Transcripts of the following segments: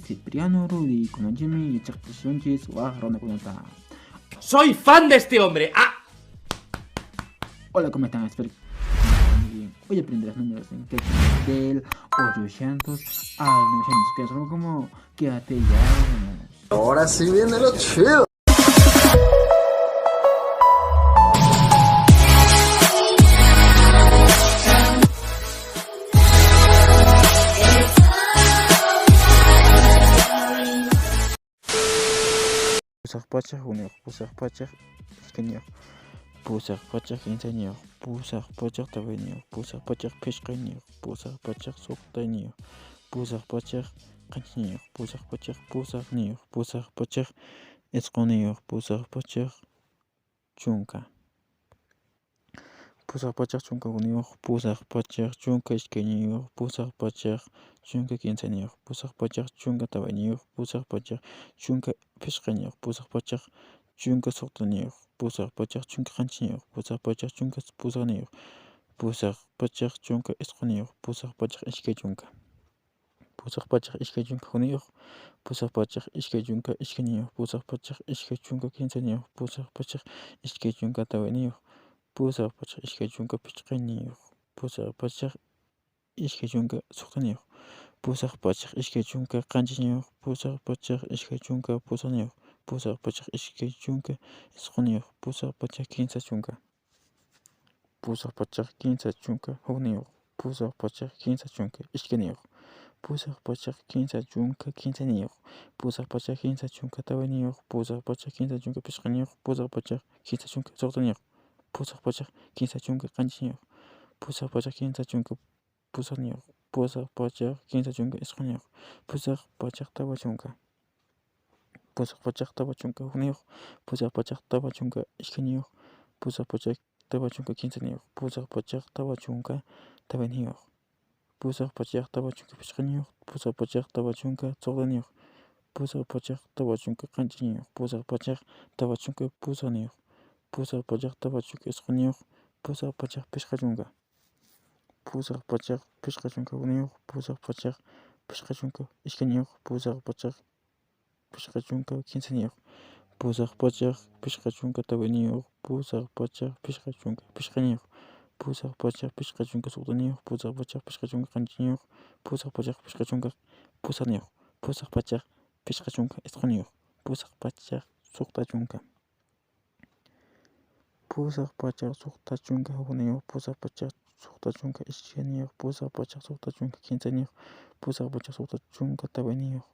Cipriano Rudy, con Jimmy ¡Soy fan de este hombre! ¡Ah! Hola, ¿cómo están? Espero que muy bien. Hoy aprenderás números en quechua del 800 al 900, que son como quédate ya. Ahora sí viene lo chido. Pusaq pachak hukniyuq, pusaq pachak iskayniyuq, pusaq pachak kimsaniyuq, pusaq pachak tawayniyuq, pusaq pachak phishqayniyuq, pusaq pachak suqtayniyuq, pusaq pachak qanchisniyuq, pusaq pachak pusaqniyuq, pusaq pachak isqunniyuq, pusaq pachak chunka. Pusaq pachak chunka hukniyuq, pusaq pachak chunka iskayniyuq, pusaq pachak chunka kimsaniyuq, pusaq pachak chunka tawayniyuq, pusaq pachak chunka phishqayniyuq, pusaq pachak chunka suqtayniyuq, pusaq pachak chunka qanchisniyuq, pusaq pachak chunka pusaqniyuq, pusaq pachak chunka isqunniyuq, pusaq pachak iskay chunka. Pusaq pachak iskay chunka hukniyuq, pusaq pachak iskay chunka iskayniyuq, pusaq pachak iskay chunka kimsaniyuq, pusaq pachak iskay chunka tawayniyuq, pusaq pachak iskay chunka phishqayniyuq, pusaq pachak iskay chunka suqtayniyuq, pusaq pachak iskay chunka qanchisniyuq, pusaq pachak iskay chunka pusaqniyuq, pusaq pachak iskay chunka isqunniyuq, pusaq pachak kimsa chunka. Pusaq pachak kimsa chunka hukniyuq, pusaq pachak kimsa chunka iskayniyuq, pusaq pachak kimsa chunka kimsaniyuq, pusaq pachak kimsa chunka tawayniyuq, pusaq pachak kimsa chunka phishqayniyuq, pusaq pachak kimsa chunka suqtayniyuq, pusaq pachak kimsa chunka qanchisniyuq, pusaq pachak kimsa chunka pusaqniyuq, pusaq pachak kimsa chunka isqunniyuq, pusaq pachak tawa chunka. Pusaq pachak tawa chunka hukniyuq, pusaq pachak tawa chunka iskayniyuq, pusaq pachak tawa chunka kimsaniyuq, pusaq pachak tawa chunka tawayniyuq, pusaq pachak tawa chunka phishqayniyuq, pusaq pachak tawa chunka suqtayniyuq, pusaq pachak tawa chunka qanchisniyuq, pusaq pachak tawa chunka pusaqniyuq, pusaq pachak tawa chunka isqunniyuq, pusaq pachak phishqa chunka. Pusaq pachak phishqa chunka hukniyuq, pusaq pachak phishqa chunka iskayniyuq, pusaq pachak phishqa chunka kimsaniyuq, pusaq pachak phishqa chunka tawayniyuq, pusaq pachak phishqa chunka phishqayniyuq, pusaq pachak phishqa chunka suqtayniyuq, pusaq pachak phishqa chunka qanchisniyuq, pusaq pachak phishqa chunka pusaqniyuq, pusaq pachak phishqa chunka isqunniyuq, pusaq pachak suqta chunka. Pusaq pachak suqta chunka hukniyuq, pusaq pachak suqta chunka iskayniyuq, pusaq pachak suqta chunka kimsaniyuq, pusaq pachak suqta chunka tawayniyuq,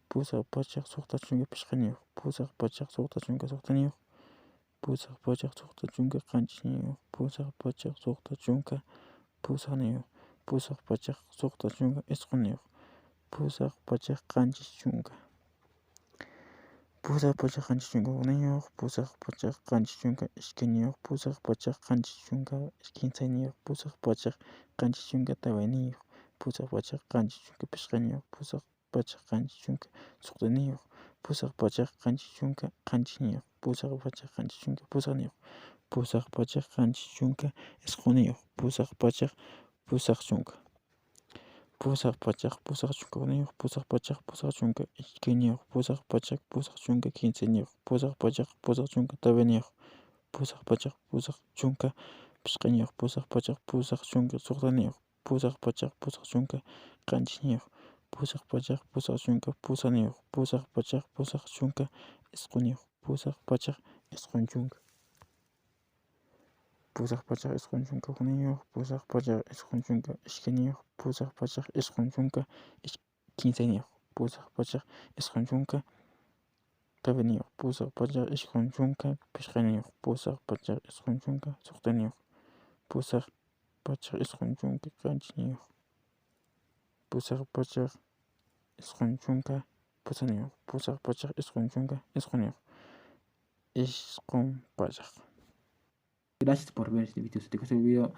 pusaq pachak suqta chunka phishqayniyuq, pusaq pachak suqta chunka suqtayniyuq, pusaq pachak suqta chunka qanchisniyuq, pusaq pachak suqta chunka pusaqniyuq, pusaq pachak suqta chunka isqunniyuq, pusaq pachak qanchis chunka. Pusaq pachak qanchis chunka hukniyuq, pusaq pachak qanchis chunka iskayniyuq, pusaq pachak qanchis chunka kimsaniyuq, pusaq pachak qanchis chunka tawayniyuq, pusaq pachak qanchis chunka phishqayniyuq, pusaq pachak qanchis chunka suqtayniyuq, pusaq pachak qanchis chunka qanchisniyuq, pusaq pachak qanchis chunka pusaqniyuq, pusaq pachak qanchis chunka isqunniyuq, pusaq pachak pusaq chunka. Pusaq pachak pusaq chunka hukniyuq, pusaq pachak pusaq chunka iskayniyuq, pusaq pachak pusaq chunka kimsaniyuq, pusaq pachak pusaq chunka tawayniyuq, pusaq pachak pusaq chunka phishqayniyuq, pusaq pachak pusaq chunka suqtayniyuq, pusaq pachak pusaq chunka qanchisniyuq, pusaq pachak pusaq chunka pusaqniyuq, pusaq pachak pusaq chunka isqunniyuq, pusaq pachak isqun chunka. Pusaq pachak isqun chunka hukniyuq, pusaq pachak isqun chunka iskayniyuq, pusaq pachak isqun chunka kimsaniyuq, pusaq pachak isqun chunka tawayniyuq, pusaq pachak isqun chunka phishqayniyuq, pusaq pachak isqun chunka suqtayniyuq, pusaq pachak isqun chunka qanchisniyuq, pusaq pachak isqun chunka pusaqniyuq, pusaq pachak isqun chunka isqunniyuq, isqun pachak. Gracias por ver este video. Si te gustó el video,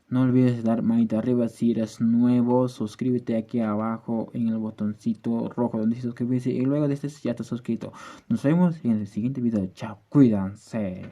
no olvides dar manita arriba. Si eres nuevo, suscríbete aquí abajo en el botoncito rojo donde dice suscribirse. Y luego de este ya estás suscrito. Nos vemos en el siguiente video. Chao, cuídense.